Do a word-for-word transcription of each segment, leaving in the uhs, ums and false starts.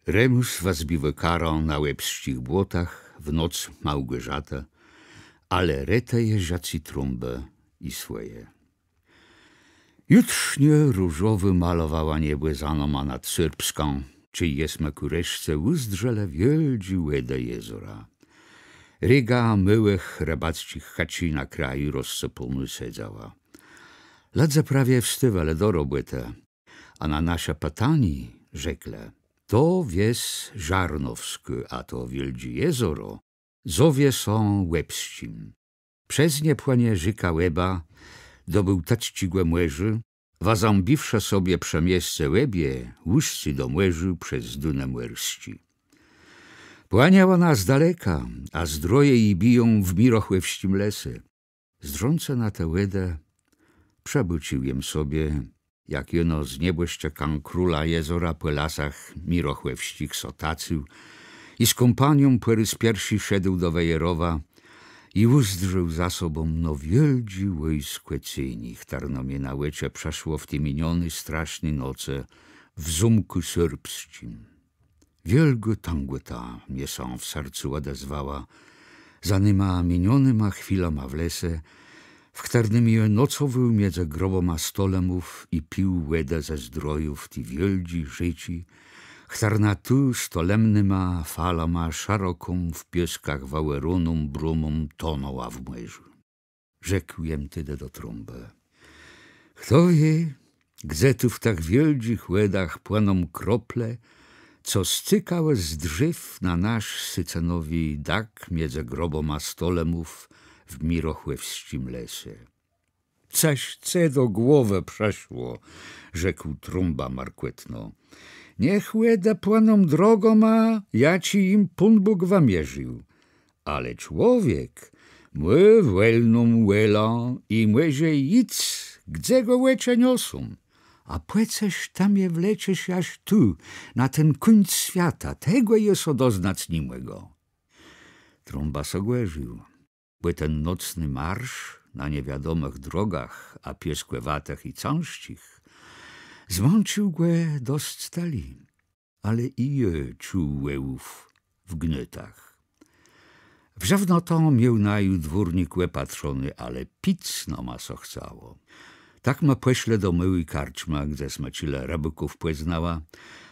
Remùs wëzbiwô karã na Łebsczich Błotach w noc Małgòrzatë, ale retëje żëcé Trąbë i swòje. Jutrzniô różowò malowała niebò za nama nad Sërbską, czej jesmë kù reszce ùzdrzelë wiôldżé wòdë jezora. Rega môłëch rëbacczich chëczi na kraju rozsëpónô sedzała. Lëdze prawie wstôwelë do robòtë, a na nasze pitanié rzeklë: „To wies Żarnowskô, a to wiôldżé jezoro zowie sã Łebsczim. Przez nie płënie rzéka Łeba do Bôłtëcczégò mòrza, wëzãbiwszë sobie przë miesce Łebie ùscé do mòrza przez Dënë Mòrsczé. Płënie òna z daleka, a zdroje ji biją w mirochòwsczim lese”. Zdrzącë na te wòdë, przëbôcził jem sobie, jak jeno z niebòszczëkã króla jezora pò lasach mirochòwsczich sã tacył i z kómpanią pò rôz pierszi szedł do Wejerowa i ùzdrzôł za sobą no wiôldżé wòjskò ceni, chtërno mie na òczë przëszło w ti minioni straszny nocë w zómkù sërbsczim. Wiôlgô tãgòta mie sã w sercu òdezwała za nyma minionyma chwilama w lese, w chtërnym jô nocowôł midzë grobama stolemów i pił wòdã ze zdrojów ti wiôldżi rzéczi, chtërna tu stolemnyma falama szeroką w piôskach wëòróną brómą tonãła w mòrzu. Rzekł jem tedë do Trąbë: „Chto wié, gdze tu w tëch wiôldżich wòdach płëną krople, co scëkałë z drzéw na nasz sëcënowi dak midzë grobama stolemów w mirochòwsczim lese”. „Cëż ce do głowë przëszło?” rzekł Trąba markòtno. „Niech wòdë płëną drogama, jaczé jim Pón Bóg wëmierził. Ale człowiek mô wòlną wòlã i mòże jic, gdze gò òczë niosą. A pò cëż të mie wleczesz jaż tu, na ten kùńc swiata, tegò jô so doznac ni mògã”. Trąba sã gòrził, bò ten nocny marsz na niewiadomëch drogach, a piôskòwatëch i cãżczich, zmãcził gò dosc tëli. Ale i jô czuł wòłów w gnôtach. Wrzëwnotã miôł naju dwórnik òpatrzoné, ale pic nama sã chcało. Tak ma pòszlë do môłi karczmë, gdze sma czile rëbôków pòznała,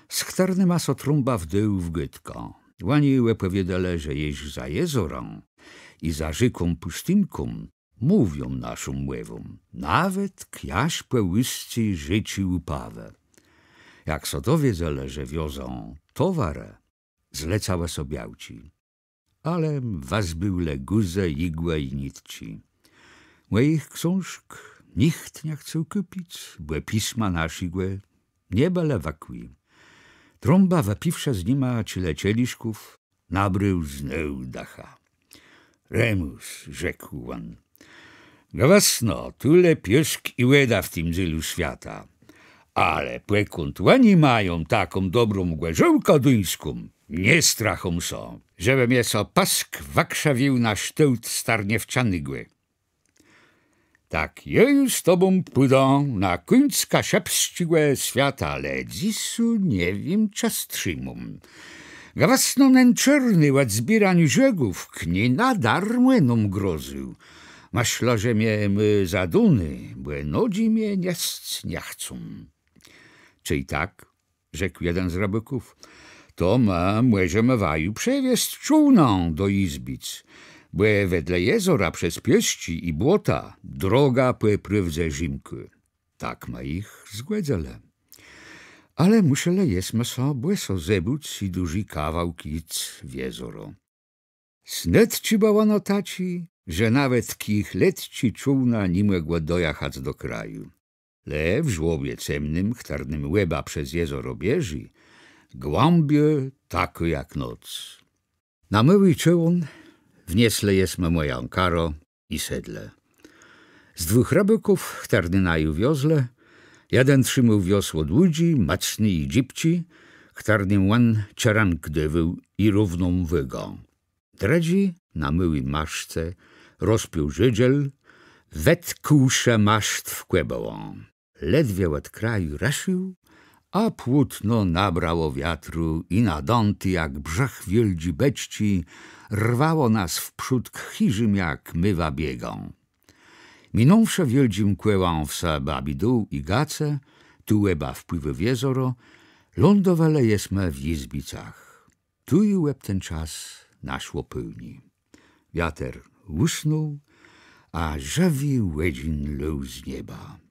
z chtërnyma sã Trąba wdôł w gôdkã. Òni òpòwiôdelë, że jesz za jezorã i za rzéką Pùstinką mówią naszą mòwą, nawetk jaż pò ùscé rzéczi Łupawë. Jak sã dowiedzelë, że wiozã towarë, zlecałë sã białczi. Ale wëzbëłë le guzë, jigłë i nitczi. Mòjich ksążk nicht nie chcôł kùpic, bò pisma naszégò nie bëlë wëkłi. Trąba, wëpiwszë z nima czile czeliszków, nabrôł znôw dëcha. Remùs, rzekł òn, gwësno, tu le piôsk i wòda w tim dzélu swiata. Ale pòkąd òni mają taką dobrą gòrzôłkã duńską, nie strachóm sã, żebë mie sã pësk wëkrzëwił na sztôłt starniewczanégò. Tak jô ju z tobą pùdã na kùńc kaszëbsczégò swiata, le dzysô nie wiém, czë strzimóm. Gwësno nen czôrny òd zbiérań żôgówk nie na darmò nóm grozył. Mëszlã, że mie mô za dóné, bò nodżi mie niesc nie chcą. Czej tak, rzekł jeden z rëbôków, to më mòżemë waju przewiezc czôłnã do Jizbic, bò wedle jezora przez piôsczi i błota droga pò prôwdze rzimkô. Tak ma jich zgòdzëlë. Ale mùszelë jesmë sã bòso zebùc i dużi kawałk jic w jezoro. Snôdczé bëło òno taczé, że nawetk jich letczé czôłno ni mògło dojachac do kraju. Le w żłobie cemnym, chtërnym Łeba przez jezoro bieżi, głãbiô takô jak noc. Na môłi czôłn wnieslë jesmë mòjã karã i sedlë. Z dwùch rëbôków, chtërny naju wiozlë, jeden trzimôł wiosło dłudżé, mòcné i dżibczé, chtërnym òn czerënk dôwôł i równą wôgã. Drëdżi na môłi maszce rozpiął żôdżel, wetkłszë maszt w kòbëłã. Ledwie òd kraju rësził, A płótno nabrało wiatru i nadãté jak brzëch wiôldżi beczczi rwało nas wprzódk chiżim jak mëwa biegã. Minąwszë wiôldżim kòłã wsë Babidół i Gacë, tu Łeba wpłiwô w jezoro, lądowelë jesmë w Jizbicach. Tu ju òb ten czas naszło pôłnié. Wiater ùsnął, a żëwi òdżin lôł z nieba.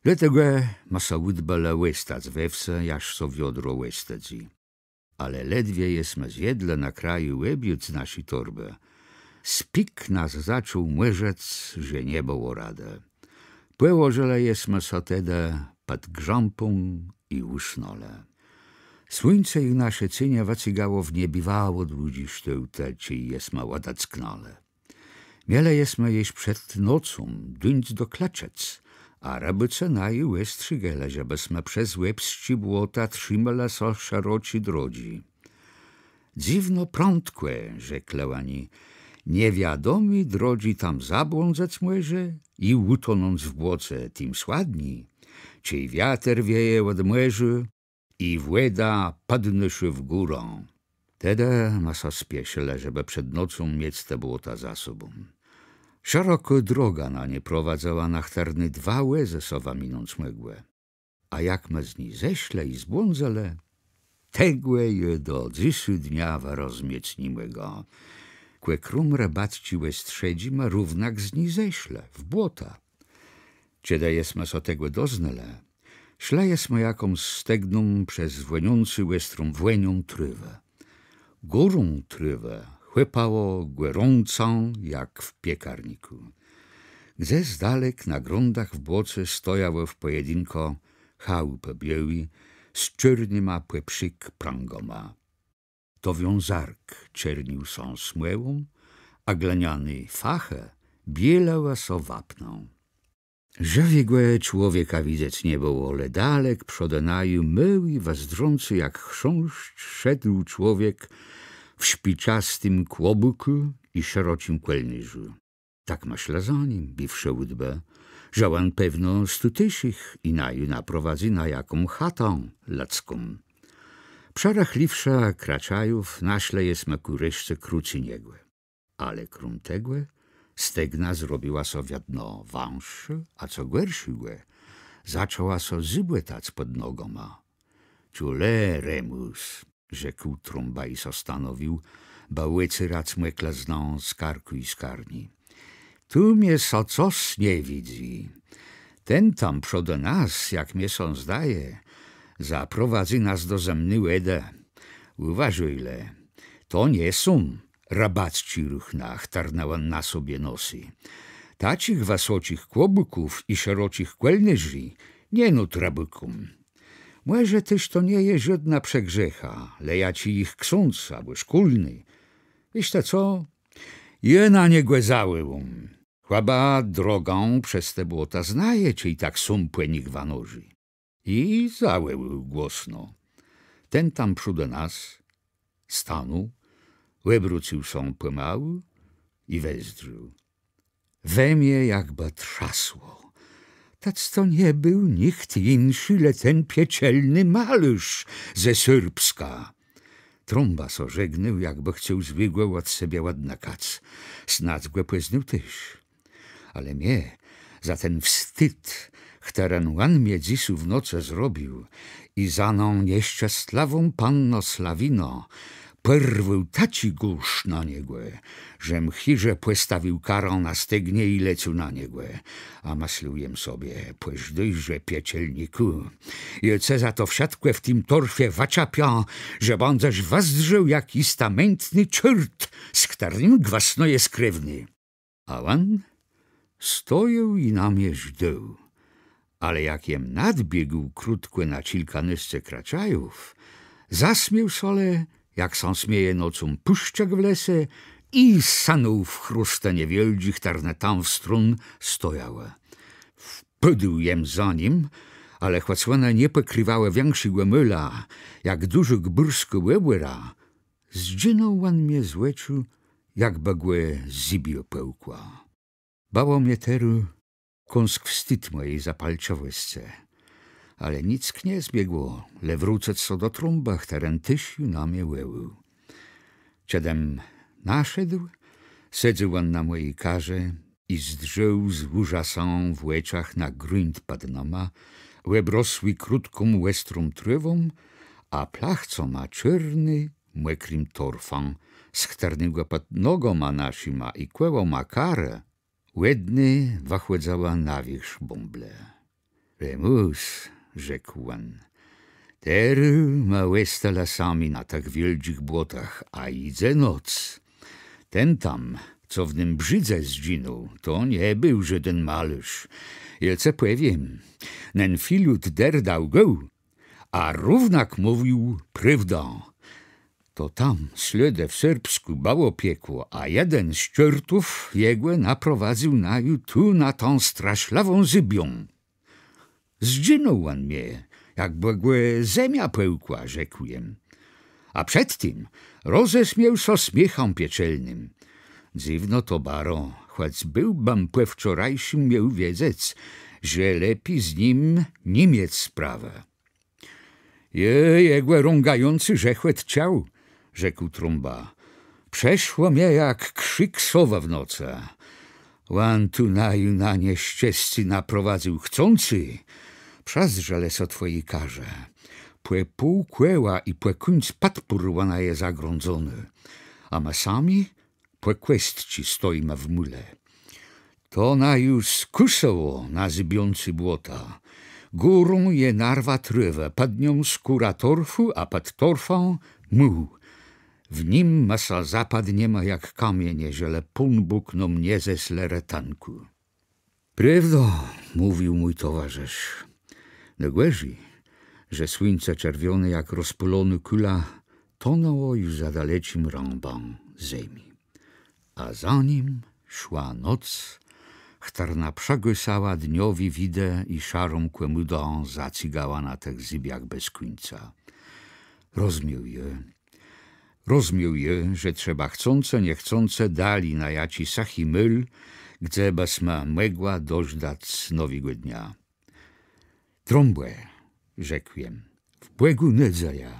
Dlôtegò ma sã ùdbelë òstac we wsë, jaż sã wiodro òstëdzy. Ale ledwie jesmë zjedlë na kraju òbiôd z naszi torbë, spik nas zaczął mòrzëc, że nie bëło radë. Pòłożëlë jesmë sã tedë pòd grzãpą i ùsnãlë. Słuńce ju nasze cenie wëcygało w niebiwało dłudżé sztôłtë, czej jesmë òdecknãlë. Mielë jesmë jesz przed nocą duńc do Klëczëc, a rëbôcë naju òstrzegelë, żebësmë przez Łebsczé Błota trzimelë sã szeroczi drodżi. Dzywno prãdkò, rzeklë òni, niewiadomi drodżi tam zabłądzëc mòże i ùtonąc w błoce, tim sładni, czej wiater wieje òd mòrza i wòda pòdnôszô w górã. Tedë ma sã spieszëlë, żebë przed nocą miec te błota za sobą. Szerokô droga na nie prowadzëła, na chtërny dwa wòzë sã wëminąc mògłë. A jak ma z ni zeszlë i zbłądzëlë, tegò jô do dzysô dnia wërozmiec ni mògã. Kò króm rëbacczi òstrzedżi ma równak z ni zeszlë, w błota. Czedë jesma sã tegò doznelë, szlë jesma jakąs stegną przez wòniącą òstrą wònią trôwã. Górą trôwë chłëpało gòrącã jak w piekarnikù. Gdzes dalek na grądach w błoce stojałë w pòjedinkã chałupë biôłé z czôrnyma pòprzék prãgama. To wiązark czernił sã smòłą, a glëniané fachë bielałë sã wapnã. Żëwégò człowieka widzec nie bëło, le dalek przódë naju môłi, wëzdrzący jak chrząszcz, szedł człowiek w szpiczastim kłobùkù i szeroczim kòlnérzu. Tak ma szła za nim, biwszë ùdbë, że òn pewno z tutészich i naju naprowadzy na jaką chatã lëdzką. Przerëchliwszë Kraczajów, naszlë jesma kù reszce krócy niegò. Ale króm tegò stegna zrobiła sã wiedno wãższô, a co gòrszégò, zaczãła sã zëbòtac pòd nogama. Czëj le, Remùs, rzekł Trąba i sã stanowił, bë òcerac mòklëznã z karkù i skarni. Tu mie sã cos nie widzy. Ten tam przódë nas, jak mie sã zdaje, zaprowadzy nas do zëmny wòdë. Ùważôj le, to nie są rëbacczi ruchna, chtërne òn na sobie nosy. Taczich wësoczich kłobùków i szeroczich kòlnérzi nie nót rëbôkóm. Mòże téż to nie je żódnô przegrzécha, le jaczi jich ksądz abò szkólny. Wiész të co? Jô na niegò zawòłóm. Chëba drogã przez te błota znaje, czej tak sóm pò nich wanożi. I zawòłôł głosno. Ten tam przódë nas stanął, òbrócył sã pòmału i wezdrzôł. We mie jakbë trzasło. Tec to nie béł nicht jinszi, le ten piekielny malôrz ze Sôrbska. Trąba sã żegnôł, jakbë chcôł złégò òd sebie òdnëkac. Snôdz gò pòznôł téż. Ale mie za ten wstid, chtëren òn mie dzysô w nocë zrobił, i za ną nieszczestlëwą pannã Slawinã, pòrwôł taczi górz na niegò, żem chiże pòstawił karã na stegnie i lecôł na niegò. A mëslôł jem sobie: Pòżdôj że, piekielnikù, jô ce za to wszëtkò w tim torfie wëczapiã, że bãdzesz wëzdrzôł jak jistëmentny czôrt, z chtërnym gwësno jes krewny. A òn stojôł i na mie żdôł. Ale jak jem nadbiégł krótkò na czilkanôsce Kraczajów, zasmiôł sã le, jak sã smieje nocą pùszczëk w lese, i sënął w chróstë niewiôldżé, chtërne tam w strón stojałë. Wpôdł jem za nim, ale chòc òne nie pòkriwałë wikszégò môla, jak dużô gbùrskô òbòra, zdżinął òn mie z òczu, jakbë gò zybie pòłkła. Bëło mie terô kąsk wstid mòji zapalczëwòscë. Ale nick nie zbëło, le wrócëc sã do Trąbë, chtëren téż ju na mie wòłôł. Czedëm naszedł, sedzôł òn na mòji karze i zdrzôł z ùrzasã w òczach na grunt pòd nama, òbrosłi krótką, òstrą trôwą, a plachcama czôrny, mòkrim torfã, z chtërnégò pòd nogama naszima i kòłama karë òd ny wëchòdzała na wiérzch bąble. Remùs, rzekł òn, terô ma òstelë sami na tëch wiôldżich błotach, a jidze noc. Ten tam, co w nym brzëdze zdżinął, to nie béł żóden malôrz. Jô cë pòwiém, nen filut dërdôł gò, a równak mówił prôwdã. To tam slôdë w Serbskù bëło piekło, a jeden z czartów jegò naprowadzył naju tu na tã straszlëwą zybiã. Zdżinął òn mie, jakbë gò zemia pòłkła, rzekł jem. A przed tim rozesmiôł sã smiéchã pieczelnym. Dzywno to baro, chòc béłbëm pò wczorajszim miôł wiedzec, że lepi z nim ni miec sprawë. Jô jegò rãgający rzechòt czëł, rzekł Trąba. Przeszło mie jak krzik sowë w nocë. Òn tu naju na nieszczescé naprowadzył chcący. Przezdrzelë sã twòji karze. Pò pół kòła i pò kùńc pòdpór òna je zagrãdzonô. A ma sami pò kòstczi stojima w mùle. To naju skùsëło na zybiącé błota. Górą je narwa trôwë, pòd nią skóra torfù, a pòd torfã mùł. W nim ma sã zapadniema jak kamiéń, jeżelë Pón Bóg nóm nie zesle retënkù. Prôwda, mówił mój towarzësz. Nôgòrzi, że słuńce czerwioné jak rozpôlonô kùla tonãło ju za daleczim rãbã zemi. A za nim szła noc, chtërna przegôszała dniowé widë i szarą kòmùdą zacygała na tëch zybiach bez kùńca. Rozmiôł jô, Rozmiôł jô, że trzeba chcącë, niechcącë dali na jaczi sëchi môl, gdze bësma mògła dożdac nowégò dnia. Trąbò, rzekł jem, w Bògù nôdzeja.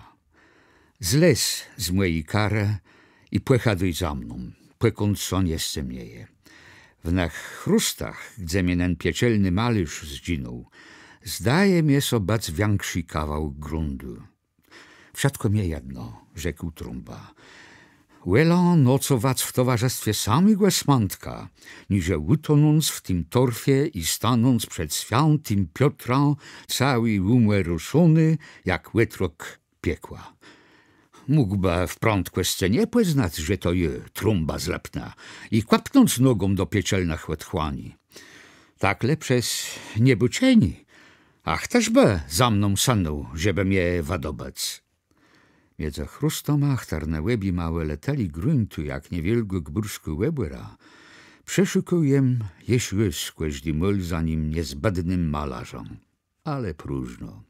Zlez z mòji karë i pòchôdôj za mną, pòkąd sã nie scemnieje. W nëch chróstach, gdze mie nen pieczelny malôrz zdżinął, zdaje mie sã bëc wiãkszi kawał gruntu. Wszëtkò mie jedno, rzekł Trąba. Wòlã nocowac w towarzëstwie samégò Smãtka, niże ùtonąc w tim torfie i stanąc przed swiãtim Piotrã, całi ùmòruszony, jak òtrok piekła. Mógłbë w prãdkòscë nie pòznac, że to jô, Trąba z Lëpna, i kòpnąc nogą do pieczelnëch òtchłani. Tak le przez niebôczenié, a chtëż bë za mną sënął, żebë mie wëdobëc. Midzë chróstama, chtërne òbjimały le tëli gruntu jak niewiôlgô gbùrskô òbòra, przeszukôł jem jesz rôz kòżdi môl za nim niezbédnym malôrzã. Ale próżno.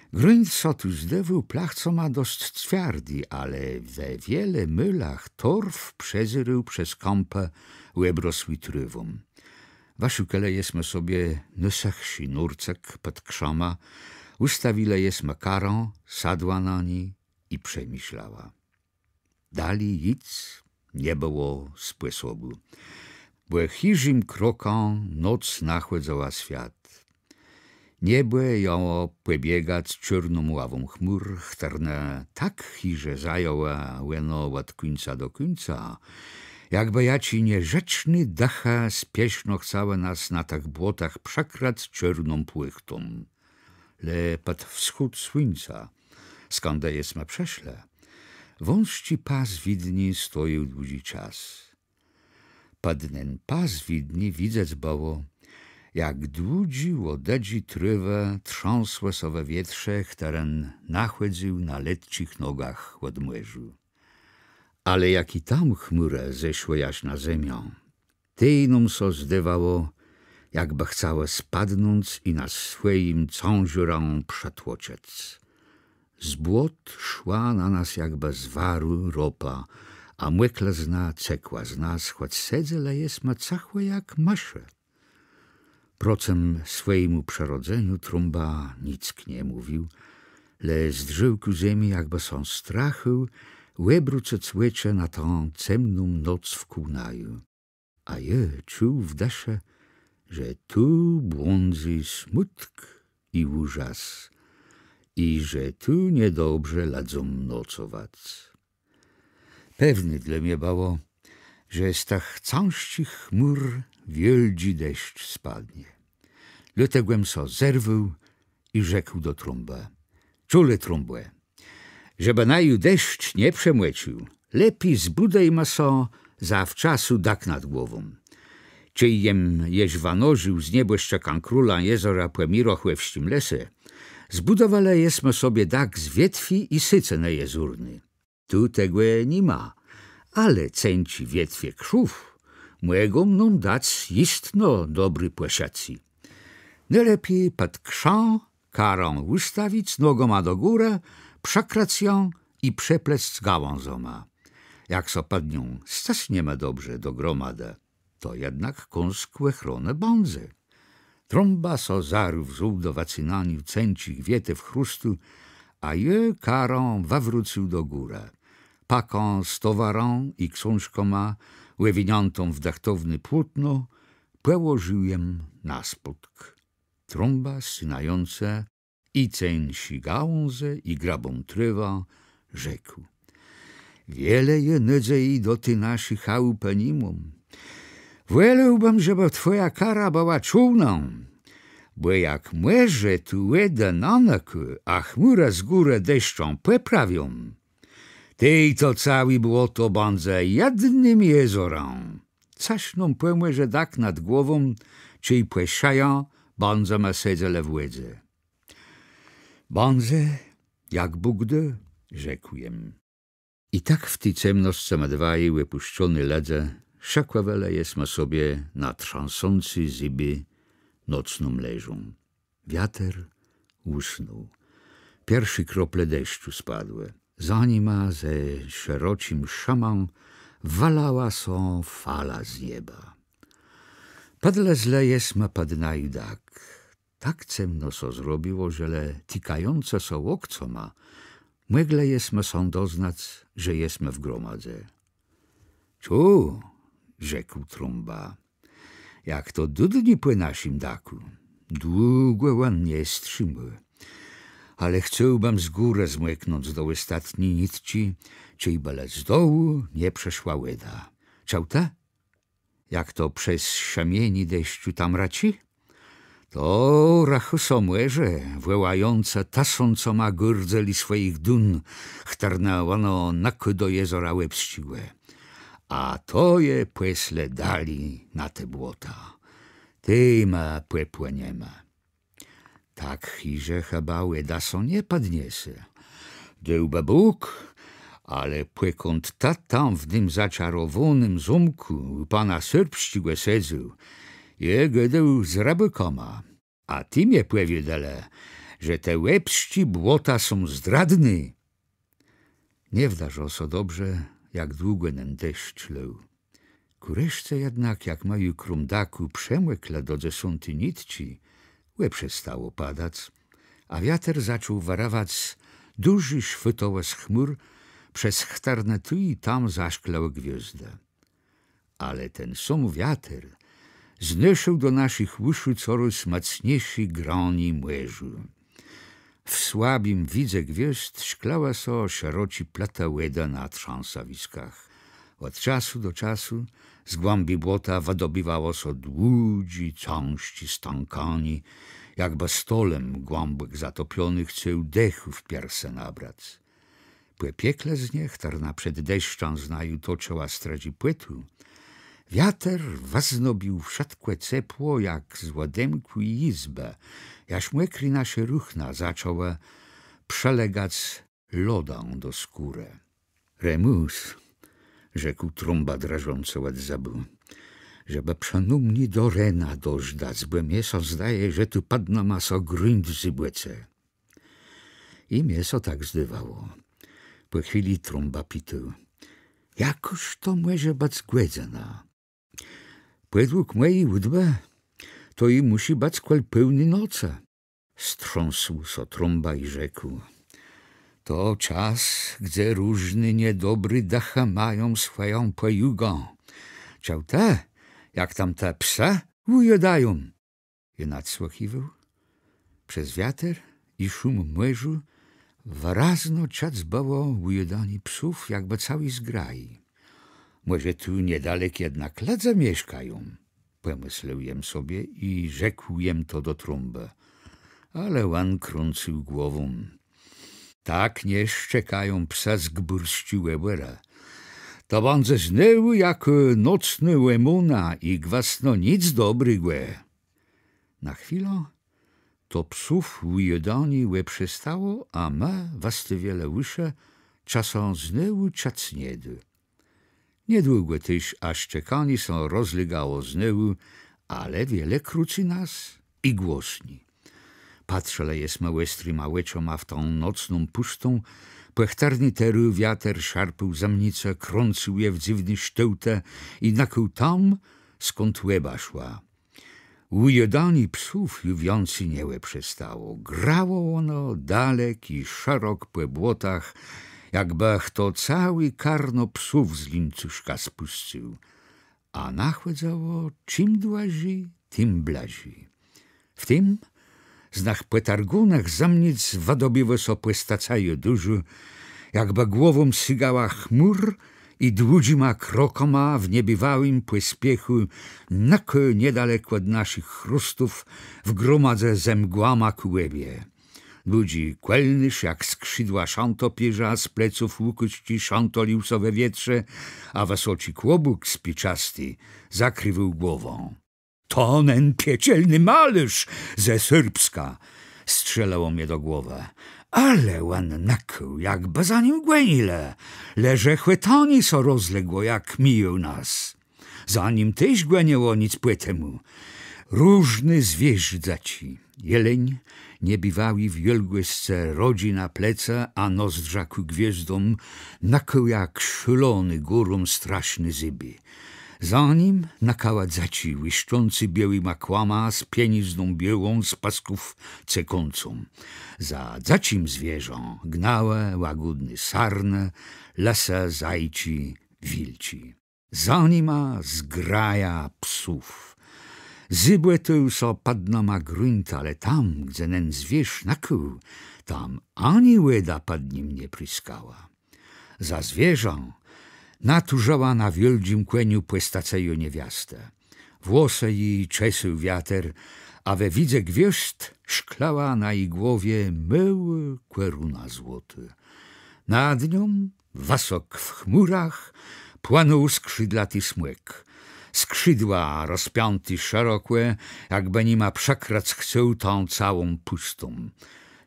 Grunt sã tu zdôwôł plachcama dosc cwiardi, ale we wiele môlach torf przezérôł przez kãpë òbrosłé trôwą. Wëszëkelë jesmë sobie nôsëchszi nórcëk pòd krzama, ùstawilë jesmë karã, sadła na ni i przemëszlała. Dali jic nie bëło spòsobù, bò chiżim krokã noc nachòdzała swiat. Niebò jãło pòbiegac czôrną ławą chmùr, chtërne tak chiże zajãłë òno òd kùńca do kùńca, jakbë jaczi nierzeczny dëchë spieszno chcałë nas na tëch błotach przëkrëc czôrną płachtą. Le pòd wschód słuńca, skądka jesmë przëszlë, wąsczi pas widni stojôł dłudżi czas. Pòd nen pas widni widzec bëło, jak dłudżi łodëdżi trôwë trzãsłë sã we wietrze, chtëren nachòdzył na letczich nogach òd mòrzu. Ale jak i tam chmùrë zeszłë jaż na zemiã, tej nóm sã zdôwało, jakbë chcałë spadnąc i nas swòjim cãżôrã przëtłoczëc. Z błot szła na nas jakbë z waru ropa, a mòklëzna cekła z nas, chòc sedzelë jesmë cëchò jak mëszë. Procëm swòjémù przërodzeniu Trąba nick nie mówił, le zdrzôł kù zemi, jakbë sã strachôł òbrócëc òczë na tã cemną noc wkół naju. A jô czuł w dëszë, że tu błądzy smùtk i ùżas, i że tu niedobrze lëdzóm nocowac. Pewné dlô mie bëło, że z tëch cãżczich chmùr wiôldżi deszcz spadnie. Dlôtegò jem sã zerwôł i rzekł do Trąbë: Czëjle, Trąbò, żebë naju deszcz nie przemòcził, lepi zbùdujma so zawczasu dak nad głową. Czej jem jesz wanożił z nieboszczëkã królã jezora pò Mirochòwsczim lese, zbùdowelë jesmë sobie dak z wietwi i sëcënë jezórny. Tu tegò ni ma, ale cenczé wietwie krzów mògą nóm dac jistno dobré pòszëcé. Nôlepi pòd krzã karã ùstawic nogama do górë, przëkrëc jã i przeplesc gałãzama. Jak sã pòd nią scësniema dobrze do gromadë, to jednak kąsk òchronë bãdze. Trąba sã zarô wzął do wëcynaniô cenczich wietew chróstu, a jô karã wëwrócył do górë. Pakã z towarã i ksążkama, òwiniãtą w dëchtowné płótno, pòłożił jem na spódk. Trąba, scynającë i cenczé gałãze, i grëbą trôwã, rzekł: Wiele jô nôdzeji do ti naszi chałupë ni móm. Wòlôłbëm, żebë twòja kara bëła czôłnã, bò jak mòrze tu wòdë nanëkô, a chmùrë z górë deszczã pòprawią, tej to całé błoto bãdze jednym jezorã. Cëż nóm pòmòże dak nad głową, czej pò szëjã bãdzema sedzelë w wòdze? Bãdze, jak Bóg dô, rzekł jem. I tak w ti cemnoscë ma dwaji òpùszczony lëdze szëkòwelë jesma sobie na trzãsący zybie nocną leżã. Wiater ùsnął. Pierszé krople deszczu spadłë. Za nima ze szeroczim szëmã walëła sã fala z nieba. Pòdlezlë jesma pòd naju dak. Tak cemno sã zrobiło, że le tikającë sã łokcama mòglë jesma sã doznac, że jesma w gromadze. Czu, rzekł Trąba, jak to dëdni pò naszim dakù. Długò òn nie strzimô. Ale chcôłbëm z górë zmòknąc do òstatny nitczi, czejbë le z dołu nie przëszła wòda. Czëł të, jak to przez szëmienié deszczu tam rëczi? To rëchô sã mòrze, wòłającé tësącama gardzeli swòjich dun, chtërne òno nëkô do jezora Łebsczégò. A to je pòslë dali na te błota. Tej ma pòpłëniema. Tak chiże chëba wòda sã nie pòdniese. Dôłbë Bóg, ale pòkąd të tam w nym zaczarowónym zómkù ù pana Sërbsczégò sedzôł, jô gôdôł z rëbôkama, a ti mie pòwiedzelë, że te łebsczé błota są zdradné. Nie wdarzã so dobrze, jak długò nen deszcz lôł. Kù reszce jednak, jak ma ju króm dakù przemòklë do dzesąti nitczi, òprzestało padac, a wiater zaczął wërëwac dużé szwëtołë z chmùr, przez chtërne tu i tam zaszklëłë gwiôzdë. Ale ten sóm wiater znôszôł do naszich ùszu corôz mòcniészé granié mòrzu. W słabim widze gwiôzd szklëłë sã szeroczé plëtë wòdë na trzãsawiskach. Òd czasu do czasu z głãbi błota wëdobiwało sã dłudżé, cãżczé stãkanié, jakbë stolem głãbòk zatopiony chcôł dechù w piersë nabrac. Pò pieklëznie, chtërna przed deszczã z naju toczëła strëdżi pòtu, wiater wëznobił wszëtkò cepło jak z òdemkłi jizbë, jaż mòkré nasze ruchna zaczãłë przëlegac lodã do skórë. Remùs, rzekł Trąba drżącë òd zybù, żebë przënômni do rena dożdac, bò mie sã zdaje, że tu pòd nama sã grunt zybòce. I mie sã tak zdôwało. Pò chwilë Trąba pitôł: Jakôż to mòże bëc gòdzëna? Pòdług mòji ùdbë to i mùszi bëc kòl pôłni nocë. Strząsł sã Trąba i rzekł: To czas, gdze różné niedobré dëchë mają swòją pòjugã. Czëł të, jak tam te psë ùjôdają? Jô nadsłëchiwôł. Przez wiater i szum mòrza wërazno czëc bëło ùjôdanié psów, jakbë całi zgraji. Mòże tu niedalek jednak lëdze mieszkają, pòmëslôł jem sobie i rzekł jem to do Trąbë. Ale òn krãcył głową. Tak nie szczekają psë z gbùrsczégò òbòra. To bãdze znôwù jakô nocnô òmóna i gwësno nick dobrégò. Na chwilã to psów ùjôdanié òprzestało, a më wëstawilë ùszë, czë sã znôwù czëc nie dô. Niedługò téż a szczekanié sã rozlégało znôwù, ale wiele krócy nas i głosni. Patrzëlë jesmë òstrima òczama w tã nocną pùstą, pò chtërny terô wiater szarpôł zëmnicë, krącył je w dzywné sztôłtë i nëkôł tam, skąd òba szła. Ùjôdanié psów ju wiãcy nie òprzestało. Grało òno dalek i szerok pò błotach, jakbë chto całé karno psów z lińcuszka spùscył. A nachòdzało czim dłëżi, tim blëżi. W tim z nëch pòtargónëch zëmnic wëdobëła sã pòstacëjô dużô, jakbë głową sygała chmùr i dłudżima krokama w niebiwałim pòspiechù nëkô niedalek òd naszich chróstów w gromadze ze mgłama kù òbie. Dłudżi kòlnérz jak skrzidła szãtopiérza z pleców ùkôzczi szãtolił sã we wietrze, a wësoczi kłobùk spiczasti zakriwôł głowã. To nen piekielny malôrz ze Sërbska, strzelało mie do głowë. Ale òn nëkôł, jakbë za nim gònilë, le że chwëtanié sã rozległo, jak mijôł nas. Za nim téż gòniło nick pò temù. Różny zwiérz dzëczi. Jeléń, niebiwałi wiôlgòscë rodżi na plecë, a nozdrza kù gwiôzdóm, nëkôł jak szôlony górą straszné zybë. Za nim nëkała dzëczi, łiszczącë biôłima kłama z pienizną biôłą z pësków cekącą. Za dzëczim zwiérzã gnałë łagódné sarnë, lësë, zajczi, wilczi. Za nima zgraja psów. Zybòtôł sã pòd nama grunt, ale tam, gdze nen zwiérz nëkôł, tam ani wòda pòd nim nie pliskała. Za zwierzã naturzała na wiôldżim kòniu pòstacëjô niewiastë. Włosë ji czesôł wiater, a we widze gwiôzd szklała na ji głowie môłô kòruna złotô. Nad nią, wësok w chmùrach, płënął skrzidlati smòk. Skrzidła rozpiãté szerokò, jakbë nima przëkrëc chcôł tã całą pùstą.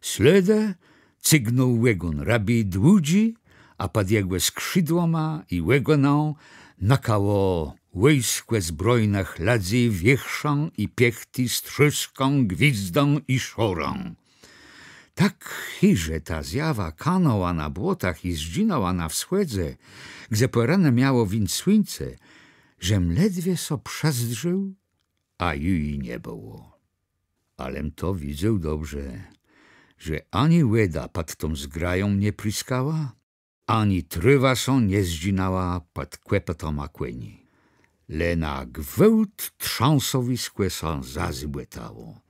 Slédë cygnął ògón rëbi, dłudżi, a pòd jegò skrzidłama i ògónã nëkało wòjskò zbrojnëch lëdzy wiérzchã i piechti z trzôskã, gwizdã i szorã. Tak chiże ta zjawa kanãła na błotach i zdżinãła na wschòdze, gdze pòrénë miało wińc słuńce, żem ledwie sã przezdrzôł, a ju ji nie bëło. Alem to widzôł dobrze, że ani wòda pòd tą zgrają nie pliskała, ani trôwa sã nie zdżinała pòd kòpëtama kòni. Le na gwôłt trzãsowiskò sã zazybòtało.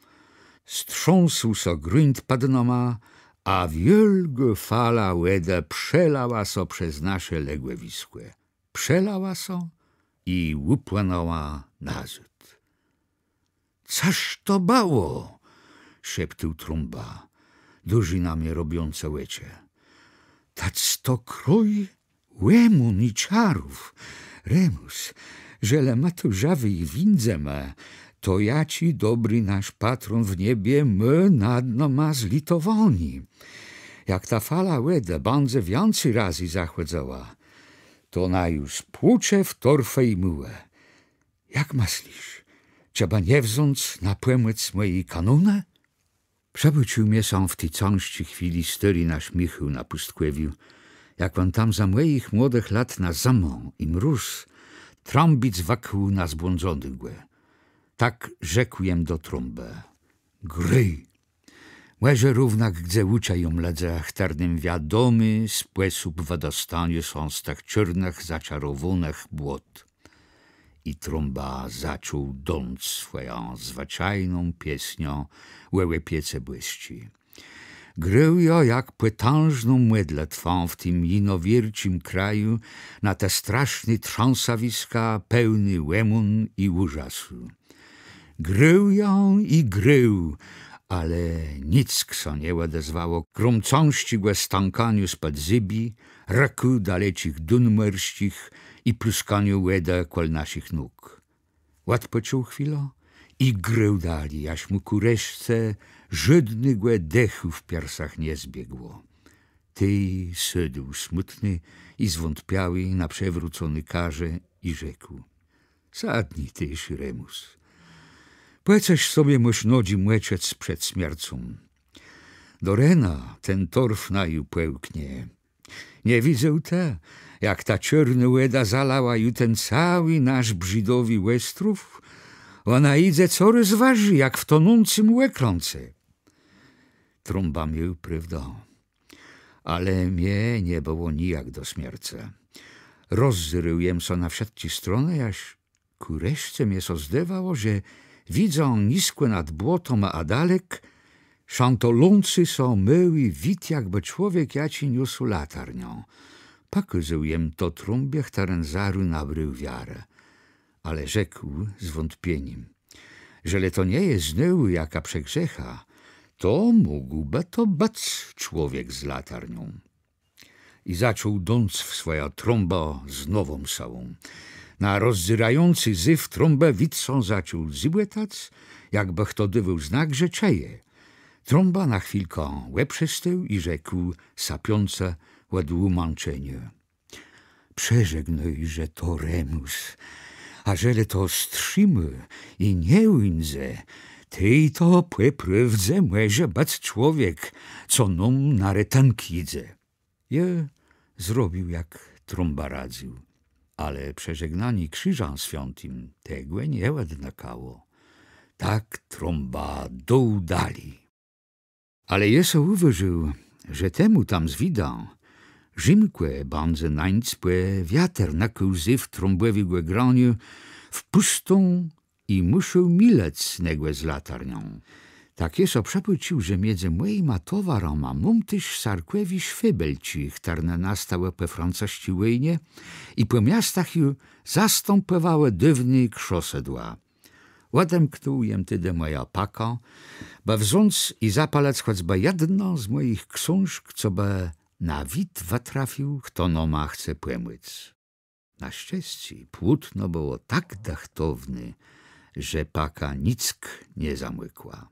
Strząsł sã grunt pòd nama, a wiôlgô fala wòdë przelała sã przez nasze legòwiskò. Przelała sã i ùpłënãła nazôd. Cëż to bëło? Szeptôł Trąba, dużé na mie robiącë òczë. Tec to krôj òmón i czarów. Remùs, żelë ma tu żëwi wińdzemë, to jaczi dobri nasz patrón w niebie mô nad nama zlitowanié. Jak ta fala wòdë bãdze wiãcy razy zachòdzała, to naju spłucze w torfë i mùłë. Jak mëslisz, czë bë nie wząc na pòmòc mòji kanónë? Przëbôcził mie sã w ti cãżczi chwilë stôri nasz Michôł na pùstkòwiu, jak òn tam za mòjich młodëch lat na zëmã i mróz trąbic wëkôł na zbłądzonégò. Tak rzekł jem do Trąbë: „Grôj! Mòże równak gdze ùczëją lëdze, chtërnym wiadomi spòsób wëdostaniô sã z tëch czôrnëch, zaczarowónëch błot”. I Trąba zaczął dąc swòją zwëczajną piesniã ò òpiece bòsczi. Grôł jã jak pòtãżną mòdlëtwã w tim jinowierczim kraju na te straszné trzãsawiska, pełné òmón i ùrzasu. Grôł jã i grôł, ale nick sã nie òdezwało, króm cãżczégò stãkaniô spòd zemi, rëkù daleczich dun mòrsczich i pluskaniô wòdë kòl naszich nóg. Òdpòczął chwilã i grôł dali, jaż mù kù reszce żódnégò dechù w piersach nie zbiegło. Tej sôdł smùtny i zwątpiałi na przewrócony karze i rzekł: „Sadni téż, Remùs. Pò cëż sobie môsz nodżi mòczëc przed smiercą? Do rena ten torf naju pòłknie. Nie widzôł të, jak ta czôrnô wòda zalała ju ten całi nasz brzôdowi òstrów? Òna jidze corôz wëżi, jak w tonącym òkrãce”. Trąba miôł prôwdã. Ale mie nie bëło nijak do smiercë. Rozzérôł jem sã na wszëtczé stronë, jaż kù reszce mie sã zdôwało, że widzã niskò nad błotã, a dalek, szãtolący sã môłi wid, jakbë człowiek jaczi niósł latarniã. Pòkôzôł jem to Trąbie, chtëren zarô nabrôł wiarë. Ale rzekł z wątpienim: „Żelë to nie je znowù jakô przegrzecha, to mógłbë to bëc człowiek z latarnią”. I zaczął dąc w swòjã trąbã z nową sëłą. Na rozzérający zéw Trąbë wid sã zaczął zëbòtac, jakbë chto dôwôł znak, że czëje. Trąba na chwilkã òprzestôł i rzekł, sapiącë òd ùmãczeniô: „Przeżegnôj że to, Remùs, a żelë to strzimô i nie ùńdze, tej to pò prôwdze mòże bëc człowiek, co nóm na retënk jidze”. Jô zrobił, jak Trąba radzył, ale przeżegnanié krziżã swiãtim tegò nie òdnëkało. Tak Trąba dął dali. Ale jô so ùwôżił, że temù tam z widã zëmkò bãdze nańc, bò wiater nëkôł zéw Trąbòwégò graniô w pùstą i mùszôł milëc negò z latarnią. Tak jô so przëbôcził, że midzë mòjima towarama móm téż sarkòwé szwébelczi, chtërne nastałë pò francësczi wòjnie i pò miastach ju zastãpòwałë dôwné krzosëdła. Òdemknął jem tedë mòjã pakã, bë wząc i zapalëc chòcbë jedną z mòjich ksążk, cobë na wid wëtrafił, chto nama chce pòmòc. Na szczescé płótno bëło tak dëchtowné, że paka nick nie zamòkła.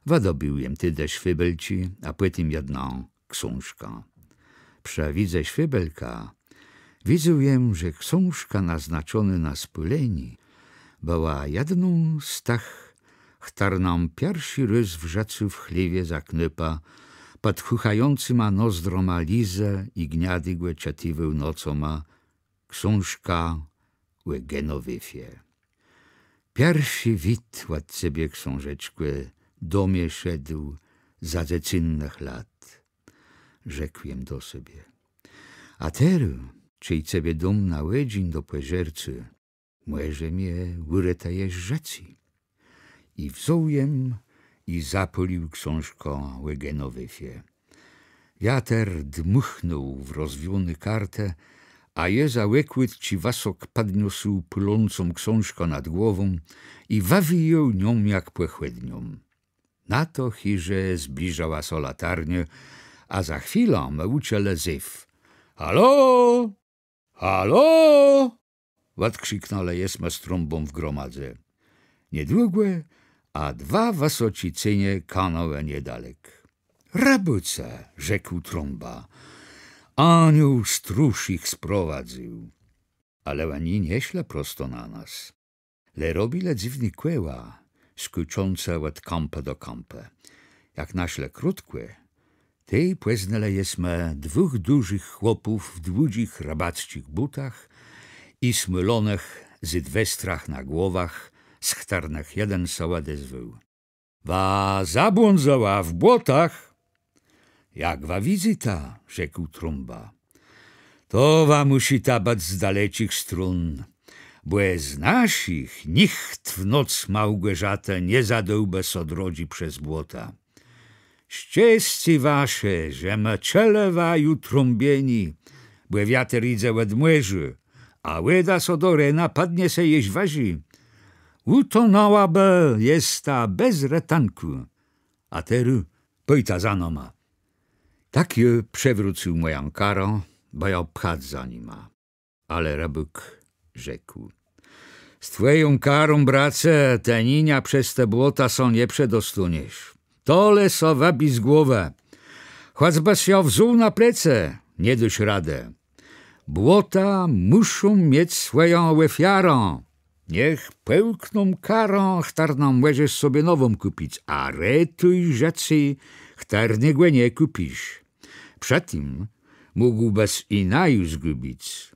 Wëdobéł jem tedë szwébelczi, a pòtim jedną ksążkã. Przë widze szwébelka widzôł jem, że ksążka naznaczonô na spôlenié bëła jedną z tëch, chtërną jem pierszi rôz w żëcu w chléwie za knôpa pòd chùchającyma nozdroma Lizë i Gniadégò czëtiwôł nocoma, ksążka ò Genowefie. Pierszi wid òd cebie, ksążeczkò, do mie szedł za dzecynnëch lat, rzekł jem do sebie. A terô, czej cebie dóm na òdżin do pòżercô, mòże mie ùretëjesz żëcé. I wzął jem i zapôlił ksążkã ò Genowefie. Wiater dmùchnął w rozwióné kartë, a jô za òkłôdczi wësok pòdniósł pôlącą ksążkã nad głową i wëwijôł nią jak pòchòdnią. Na to chiże zbliżała sã latarniô, a za chwilã më ùczëlë zéw. „Halo! Halo!” òdkrziknãlë jesmë z Trąbą w gromadze. Niedługò, a dwa wësoczé cenie kanãłë niedalek. „Rëbôcë!” rzekł Trąba. „Aniół stróż jich sprowadzył”. Ale òni nie szlë prosto na nas, le robilë dzywné kòła, skôczącë òd kãpë do kãpë. Jak naszlë krótkò, tej pòznelë jesmë dwóch dużich chłopów w dłudżich rëbacczich bótach i smôlonëch zydwestrach na głowach, z chtërnëch jeden sã òdezwôł: Wa zabłądzëła w błotach. Jak wa widzyta, rzekł Trąba, to wa mùszita bëc z daleczich strón, bò z naszich nicht w noc Małgòrzatë nie zadôłbë so drodżi przez błota. Szczescé wasze, że më czëlë waju trąbienié, bò wiater jidze òd mòrza, a wòda so do rena pòdniese jesz wëżi. Ùtonãłabë jesta bez retënkù. A terô pòjta za nama. Tak jô przewrócył mòjã karã, bë jã pchac za nima. Ale rëbôk rzekł: Z twòją karą, brace, të ninia przez te błota sã nie przedostóniesz. To le so wëbij z głowë. Chòcbës jã wzął na plecë, nie dôsz radë. Błota mùszą miec swòjã òfiarã. Niech pòłkną karã, chtërną mòżesz sobie nową kùpic, a retuj żëcé, chtërnégò nie kùpisz. Przë tim mógłbës i naju zgùbic.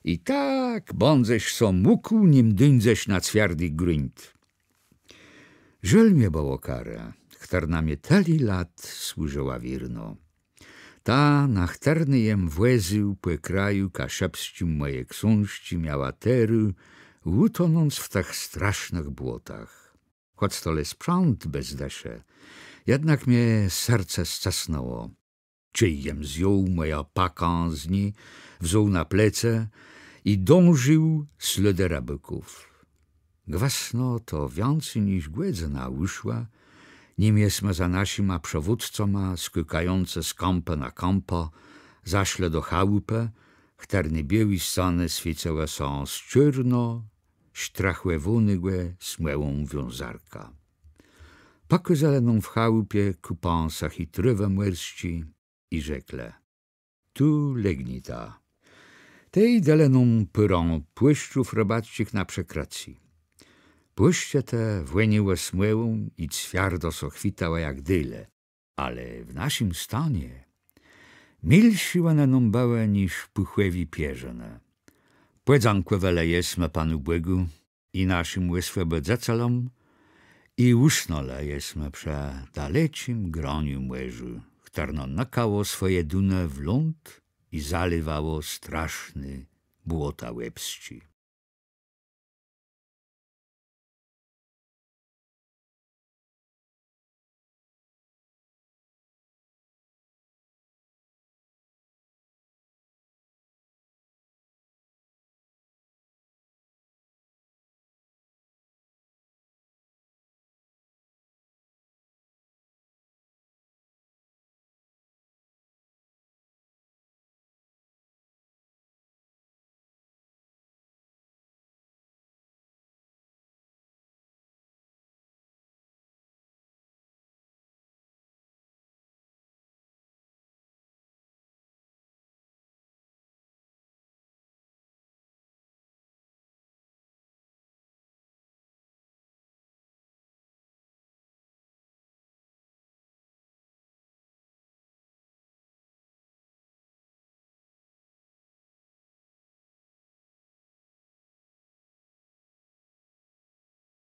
I tak bãdzesz sã mùkł, nim dóńdzesz na cwiardi grunt. Żôl mie bëło karë, chtërna mie tëli lat służëła wiérno. Ta, na chtërny jem wòzył pò kraju kaszëbsczim mòje ksążczi, miała terô ùtonąc w tëch strasznëch błotach. Chòc to le sprzãt bez dëszë, jednak mie serce scësnãło, czej jem zjął mòjã pakã z ni, wzął na plecë i dążił slôdë rëbôków. Gwësno to wiãcy niż gòdzëna ùszła, nim jesmë za naszima przewódcama, skôkającë z kãpë na kãpã, zaszlë do chałupë, chtërny biôłé scanë swiécëłë sã z czôrno sztrëchòwónégò smòłą wiązarka. Pòkôzelë nóm w chałupie kùpã sëchi trôwë mòrsczi i rzeklë: Tu legnita. Tej delë nóm pôrã płôszczów rëbacczich na przëkrëcé. Płôszcze te wòniałë smòłą i cwiardo sã chwëtałë jak dele. Ale w naszim stanie milszé òne nóm bëłë niż pùchòwé pierzënë. Pòdzãkòwelë jesmë Panu Bògù i naszim òswòbòdzëcelóm i ùsnãlë jesmë przë daleczim granim mòrza, chtërno nëkało swòje dunë w ląd i zaléwało straszné błota łebsczé.